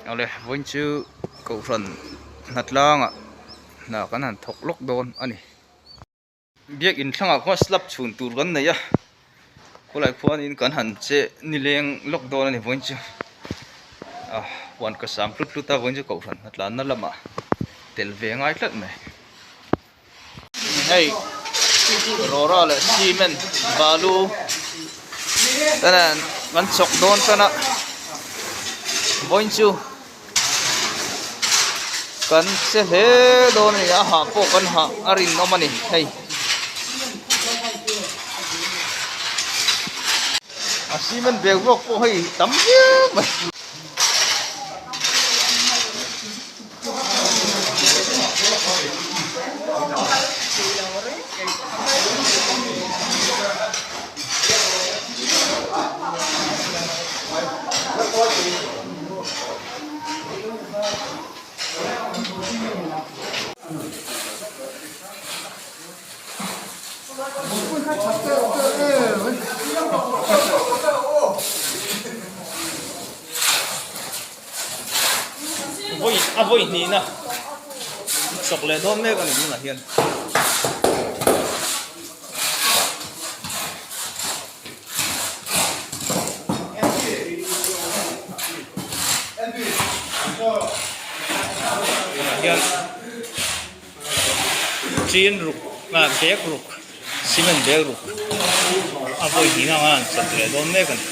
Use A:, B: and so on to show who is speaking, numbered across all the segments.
A: Awle vawiin chu kohhran hnatlangah hna kan han thawk lawk dawn a ni. Biakin thlangah khuan slab chhun tur kan nei a khawlai khuanin kan han che nileng lawk dawn a ni vawiin chu ah huan ka sam tlut tlut a vawiin chu kohhran hnatlanna lamah tel ve a ngai tlat mai. Hei rawra leh cement balu te nen kan chawk dawn tan a vawiin chu kan che hle dawn a ni a hah pawh kan hah a rinawm a ni hei a cement bag ruak pawh hei tam viau mai. Vawi a vawi hnihna chawk leh dawn mek a ni tunah hian. Tunah hian chin ruk ah bag ruk cement bag ruk a vawi hnihna anga an chawk leh dawn mek a ni.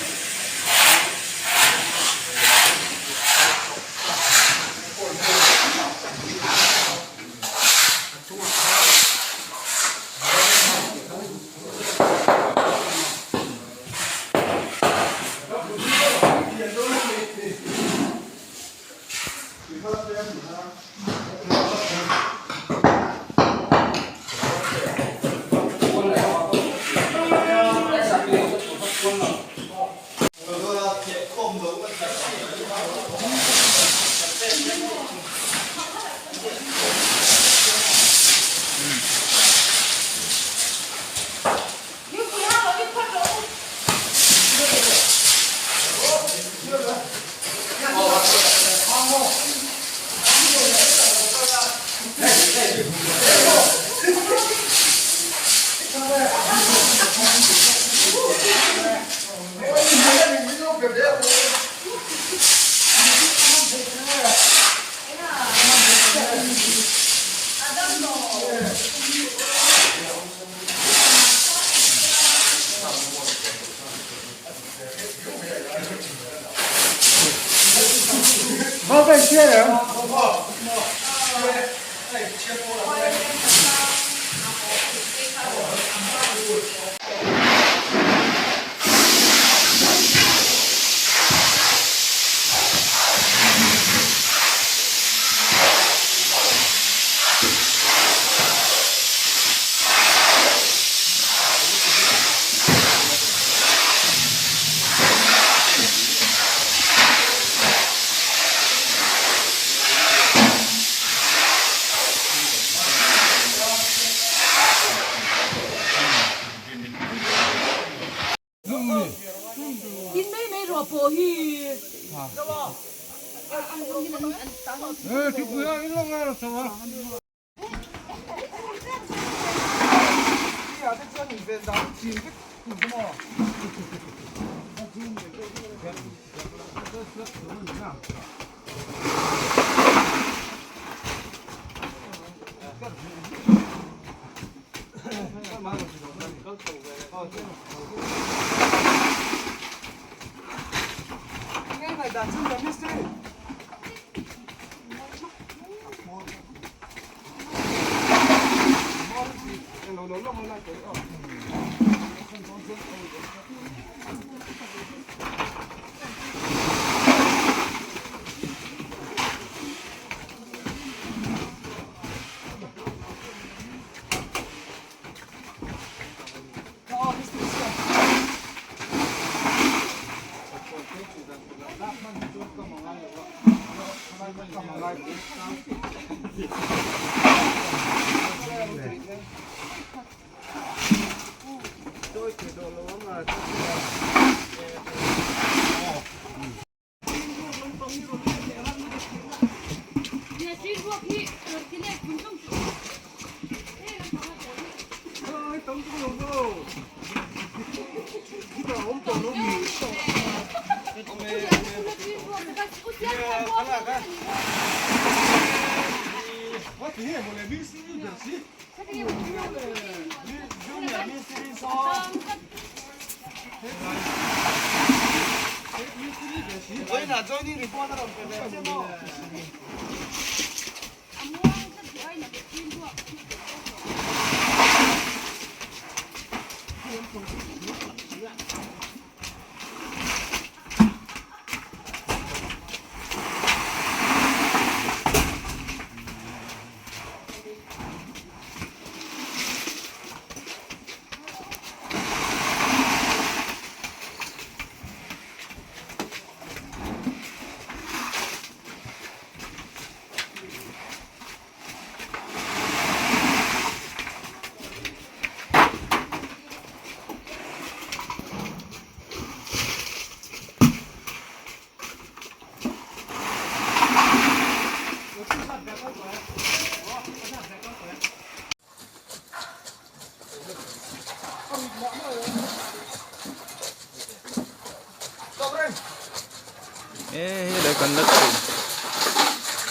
A: E helai kan la chhun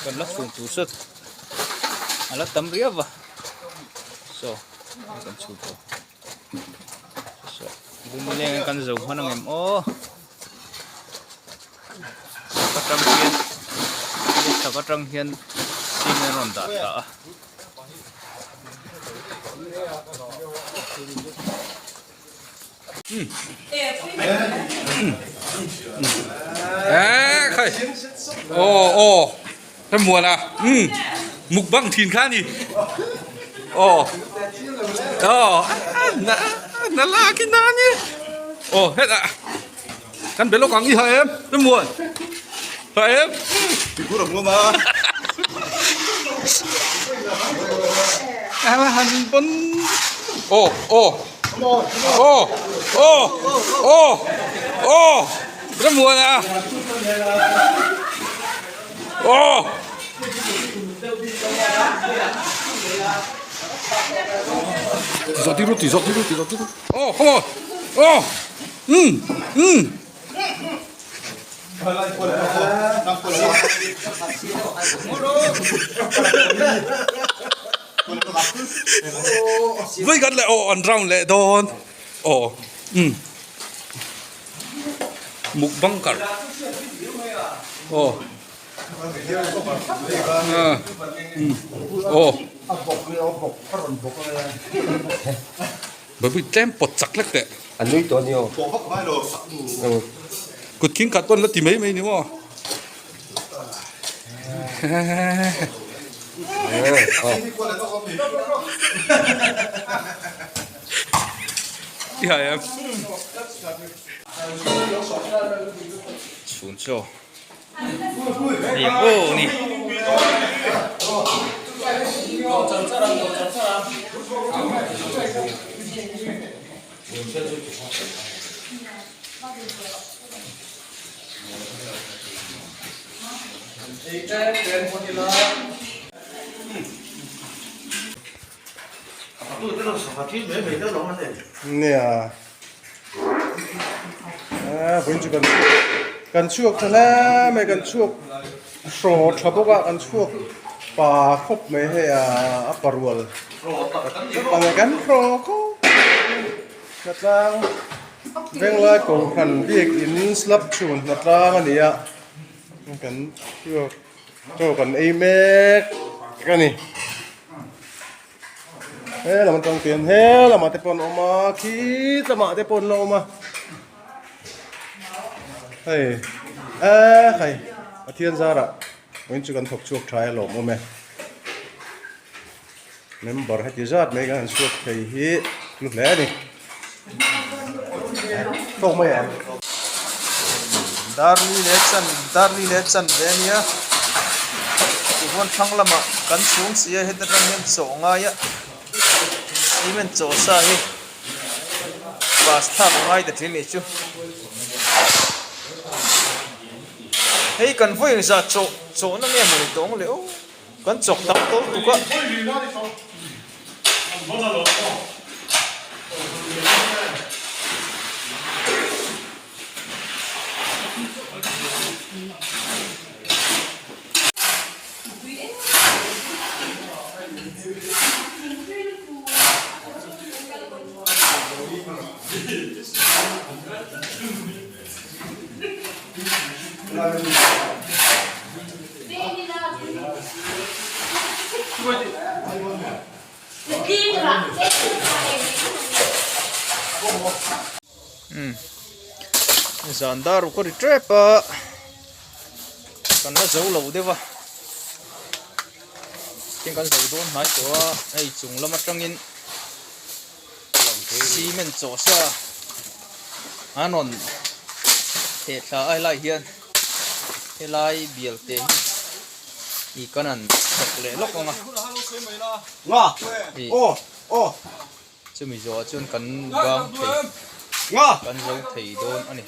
A: kan la chhun tur sat a la tam riau va saw kan chhun tawh saw bumleng kan zo hman ang em aw. Chhak atang hian chhak atang hian cement a rawn dah thla a.
B: Aw aw Rammuan a umm mukbang thin kha a ni aw aw na na lak in a ni aw hetah kan be lawk ang i ha em Rammuan ha em a han pawn aw aw aw aw aw aw Rammuan a. Aw! Ti zawh tir u, ti zawh tir u, ti zawh tir u. Aw, come on. Aw! Umm! Umm! Vawi khat leh aw an round leh dawn. Aw, umm. Mukbang kar aw aw Baibui tlem pawt chak lek teh
C: an nui tawh a ni aw
B: kut khing khat pawn la ti mai mai ni maw I hai em?
A: Chhun chaw hei ang aw ni.
D: Nia a vawiin chu kan kan chhuak tha hle mai kan chhuak hraw tha bawk a kan chhuak pa khawp mai hei a a parual kan hraw khawp hnatlang venglai kohhran biakin slab chhun hnatlang a ni a kan chhuak chaw kan ei mek a ni. He lam atang te hian he lamah te pawh an awm a khi lamah te pawh an la awm a hei eh hei Pathian zarah vawiin chu kan thawk chhuak tha e lawm awm e member heti zat mai kan han chhuak thei hi hlu hle a ni tawk mai ang.
A: Darli leh chan Darli leh chan ve a nia tichuan thlang lamah kan chhung si a heta tang hian chaw ngai a cement chaw sa hi bus thlak a ngai ta thin nih chu hei kan vawi zah chaw chawhna nge maw ni tawng le aw. Kan chawk tam tawh lutuk a. Zan dar ruk a ri tep a kan la zo lo deuh a tin kan zo dawn hnai tawh a hei chung lam atangin cement chawh sa an rawn theh thla a helai hian helai bial te hi ih kan han chhawk leh lawk ang a ih chumi zawhah chuan kan bang thei kan zo thei dawn a ni.